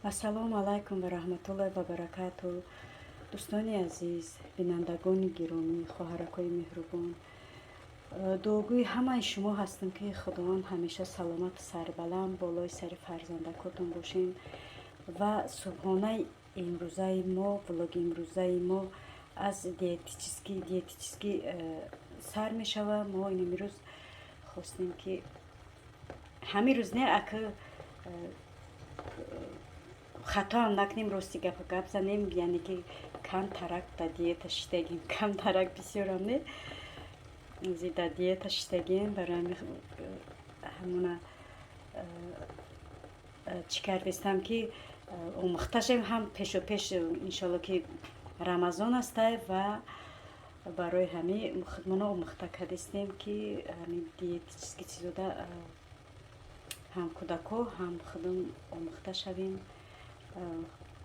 Ассалому алайкум ва раҳматуллоҳи ва баракату. Дӯстони азиз, бинандагони гиромӣ, хоҳаракҳои меҳрубон, дуогӯи ҳамаи шумо ҳастам, ки Худованд ҳамеша саломату сарбаланд болои сари фарзандакотон бошем. Ва субҳонаи имрӯзаи мо, влоги имрӯзаи мо аз диетический сар мешавад. Мо ин имрӯз хостем, ки ҳамин рӯз не, ака хатоам накунем, рости гапа гап занем, яъне ки камтарак да диета шидагем, камтарак бисёрам не, да диета шидагем. Барои ҳамона чӣ кардестам, ки омӯхта шавем ҳам пешу пеш, иншолло, ки Рамазон астай, ва барои ҳамин худмона омӯхта кардестем, ки ҳамин диетический чизода ҳам кӯдако, ҳам худам омӯхта шавем.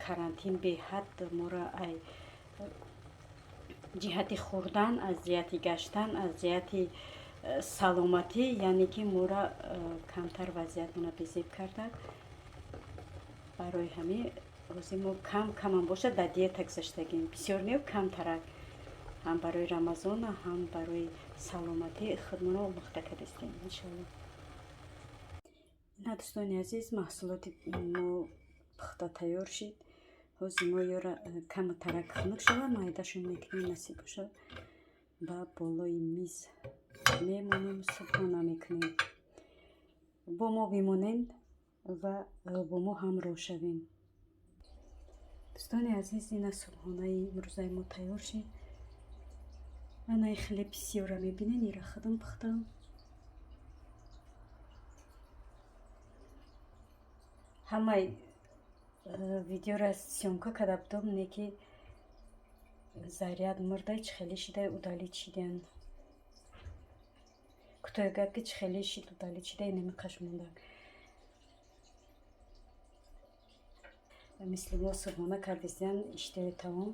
Карантин беҳад моро ай ҷиҳати хӯрдан, аз ҷиҳати гаштан, аз ҷиҳати саломатӣ, яъне ки моро камтар вазъиятмона безеб карда. Барои ҳамин ҳозир мо кам камам бошад дар диета гузаштагем, бисёр не, камтарак, ҳам барои Рамазона, ҳам барои саломатӣ худмоно омӯхта кардастем, иншоалло. Ина, дӯстони азиз, маҳсулоти мо пухта тайёр шид. Ҳозир мо ёра камтарак хунук шавад, майдашон мекунем, насиб бошад, ба болои миз мемонем, субҳона мекунем. Бо мо бимонед ва бо мо ҳамроҳ шавем. Дӯстони азиз, ина субҳонаи имрӯзаи мо тайёр шид. Анаи хеле бисёра мебинед, ира худам пухтам. Ҳамаи видеора съёмка карда будам, не ки заряд мурдай, чӣ хеле шидай, удалить шидан. Кӯтоҳи гап, ки чӣ хеле шид, удалить шида, инами қаш монда. Мисли мо субҳона кардистиян, иштиҳои таом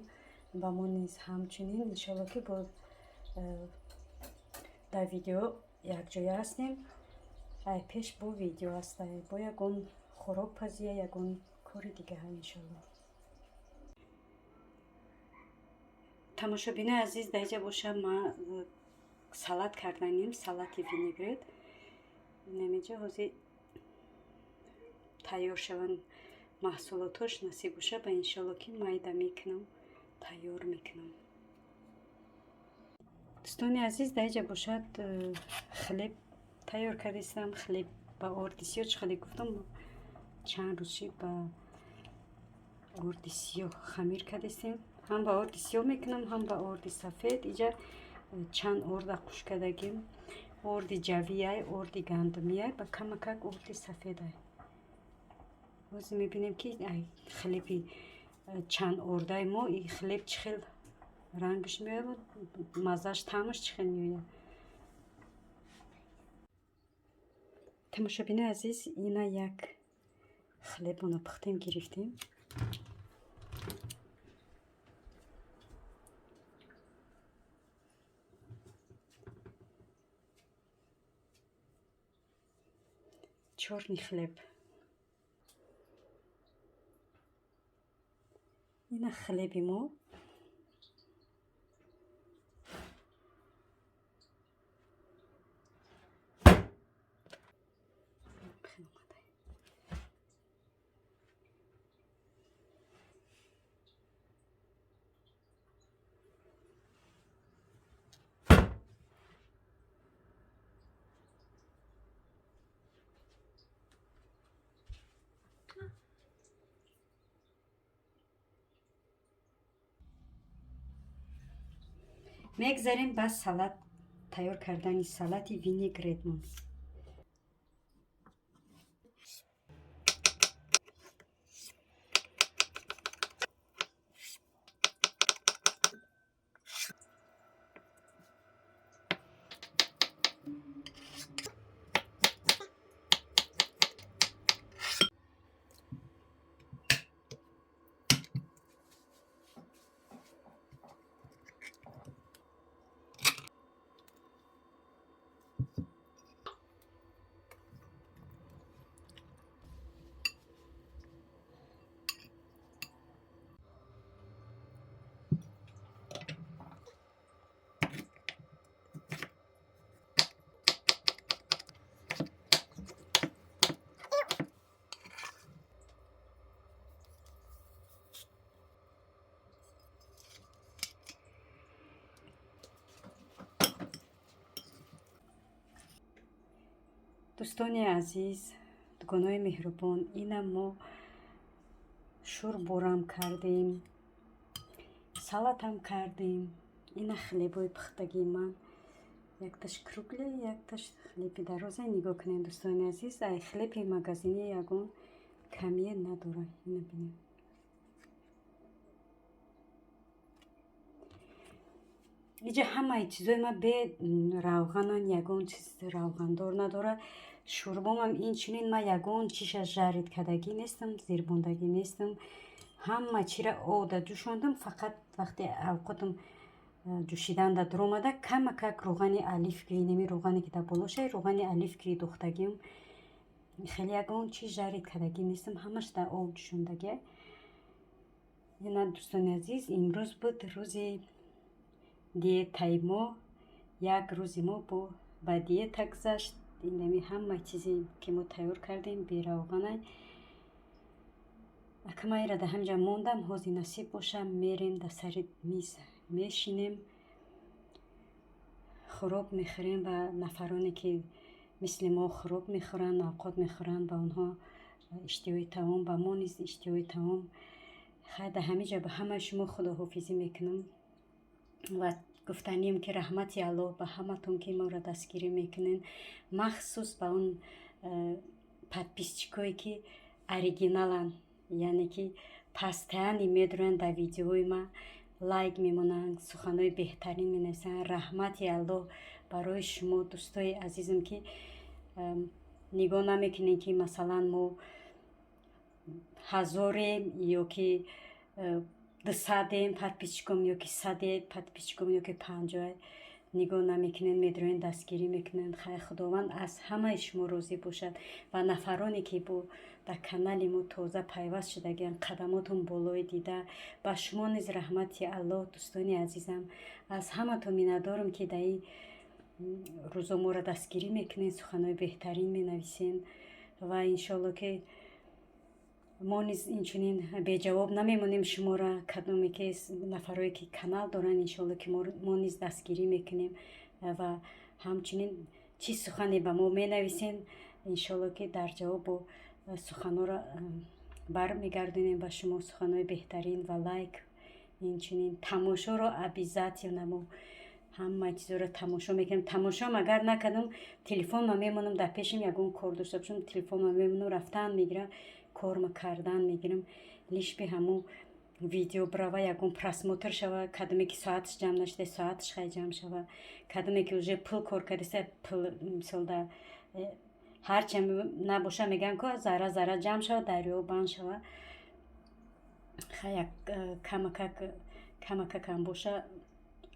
ба мо низ ҳамчунин. Иншоалло, ки боз дар видео якҷоя ҳастем. Ай пеш бо видео ҳастай, бо ягон хӯрок пазия, ягон кори дигаҳа, иншоалло. Тамошобинои азиз, дар инҷа боша ман салат карданим, салати винегрет. Инаминҷа ҳозир тайёр шаванд маҳсулотош, насиб боша, ба иншоалло, ки майда мекунам, тайёр мекунам. Дӯстони азиз, дар инҷа бошад хлеб тайёр кардистам, хлеб ба орди сиёҳ. Чӣ хеле гуфтам, чанд рӯз шид, ба орди сиёҳ хамир кардистем. Ҳам ба орди сиёҳ мекунам, ҳам ба орди сафед. Иҷа чанд орда қуш кардагим: орди ҷавиай, орди гандумиай, ба камакак орди сафедай. Ҳозир мебинем, ки хлеби чанд ордаи мо, и хлеб чӣ хел рангаш меояд, маззаш, таъмаш чӣ хел меояд. Тамошобинои азиз, ина як хлебона пухтем, гирифтем. Чёрный хлеб. Ина хлеби мо. Мегзарем ба салат тайёр кардани, салати винегретмон. Дӯстони азиз, дугонаи меҳрубон, инам мо шӯрборам кардем, салатам кардем. Ина хлебои пухтагии ман, якташ круглый, якташ хлеби дарозе. Нигоҳ кунед, дӯстони азиз, ай хлеби магазинӣ ягон камие надорад. Ина бинед. Иҷа ҳамаи чизои ма бе равғанан, ягон чиз равғандор надорад. Шӯрбомам инчунин, ма ягон чиша жарить кардагӣ нестам, зирбондагӣ нестам. Ҳама чира ода ҷӯшондам, фақат вақте авқотам ҷӯшиданда дуромада, камакак рӯғани оливковый, неми рӯғане ки дар болошай, рӯғани оливковый духтагиам. Хеле ягон чиз жарить кардагӣ нестам, ҳамаш дар об ҷӯшондагия. Ина, дӯстони азиз, имрӯз буд рӯзи диетаи мо. Як рӯзи мо ба диета гузашт. Инами ҳама чизе ки мо тайёр кардем беравғанай. Ака, ман ира дар ҳаминҷа мондам. Ҳозир насиб боша, мерем, дар сари миз мешинем, хӯрок мехӯрем ва нафароне ки мисли мо хӯрок мехӯранд, авқот мехӯранд, ба онҳо иштиҳои таом, ба мо низ иштиҳои таом. Хай, дар ҳамин ҷо ба ҳамаи шумо худоҳофизӣ мекунам ва гуфтанием, ки раҳмати Аллоҳ ба ҳаматон, ки моро дастгирӣ мекунед, махсус ба он подписчикое ки оригиналанд, яъне ки постоянно медуранд, дар видеои ма лайк мемонанд, суханҳои беҳтарин менависанд. Раҳмати Аллоҳ барои шумо, дӯстои азизам, ки нигоҳ намекунем, ки масалан мо ҳазорем ё ки 200-ем подписчиком, ё ки 100-е подписчиком, ё ки 50-е. Нигоҳ намекунем, медроем, дастгирӣ мекунем. Хай, Худованд аз ҳамаи шумо розӣ бошад ва нафароне ки бо дар канали мо тоза пайваст шудагианд, қадамотон болои дида, ба шумо низ раҳмати Аллоҳ. Дӯстони азизам, аз ҳаматон миннатдорам, ки дар ин рӯзо моро дастгирӣ мекунед, суханҳои беҳтарин менависед ва иншоалло, ки мо низ инчунин беҷавоб намемонем шуморо. Кадоме ки нафарое ки канал доранд, иншоалло, ки мо низ дастгирӣ мекунем ва ҳамчунин чӣ сухане ба мо менависем, иншоалло, ки дар ҷавоб бо суханҳоро бармегардонем ба шумо, суханҳои беҳтарин ва лайк, инчунин тамошоро обязательно. Мо ҳамаи чизоро тамошо мекунем. Тамошоам агар накардам, телефонма мемонам дар пешам, ягон кор дошта бошам, телефонма мемонам, рафтан мегирам, корма кардан мегирам, лишь бы ҳамун видео брава, ягон просмотр шава. Кадоме ки соаташ ҷамъ нашуда, соаташ хай ҷамъ шава. Кадоме ки уже пул кор кардиса, пул, мисол, да ҳарчи набоша, мегӯянд ко зарра зарра ҷамъ шава, дарё банд шава. Хай, як камакак камакакам боша,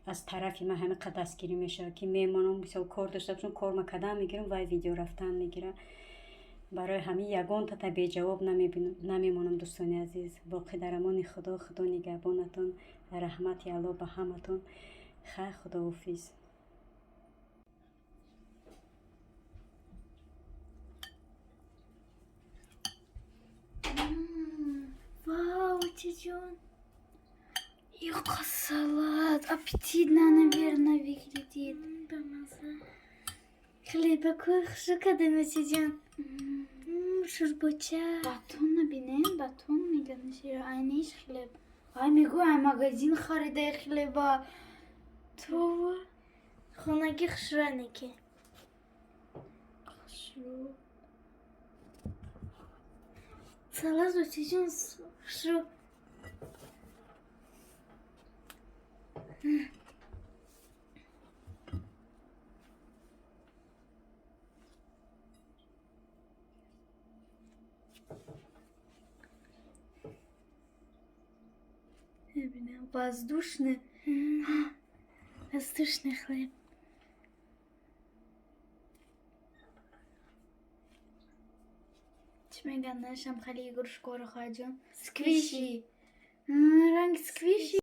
аз тарафи ман ҳамин қад дастгирӣ мешавад, ки мемонам, мисол, кор дошта бошам, корма кардан мегирам, вай видео рафтан мегирад. Барои ҳамин ягонтата беҷавоб намемонам. Дӯстони азиз, боқӣ дар амони Худо, Худо нигаҳбонатон, раҳмати Аллоҳ ба ҳаматон. Хай, худоҳофиз. Вау, тетя. Юка салат. Аппетитно, наверное, выглядит. Бамаза. Хлебакой хушрӯ кардем, тетя. Шӯрбоча. Батон набинем, батон мегӯянд. Айниш хлеб. Ай, мегӯ, ай магазин харидаи хлеба. То Хонаги хушрӯ неки. Хушрӯ. Салат, тетя, хушрӯ. Бинем, воздушный. Воздушный хлеб. Чӣ мегӯянд нашам хали игрушкоро, хоҳарҷон? Сквиши. Ранги сквиши.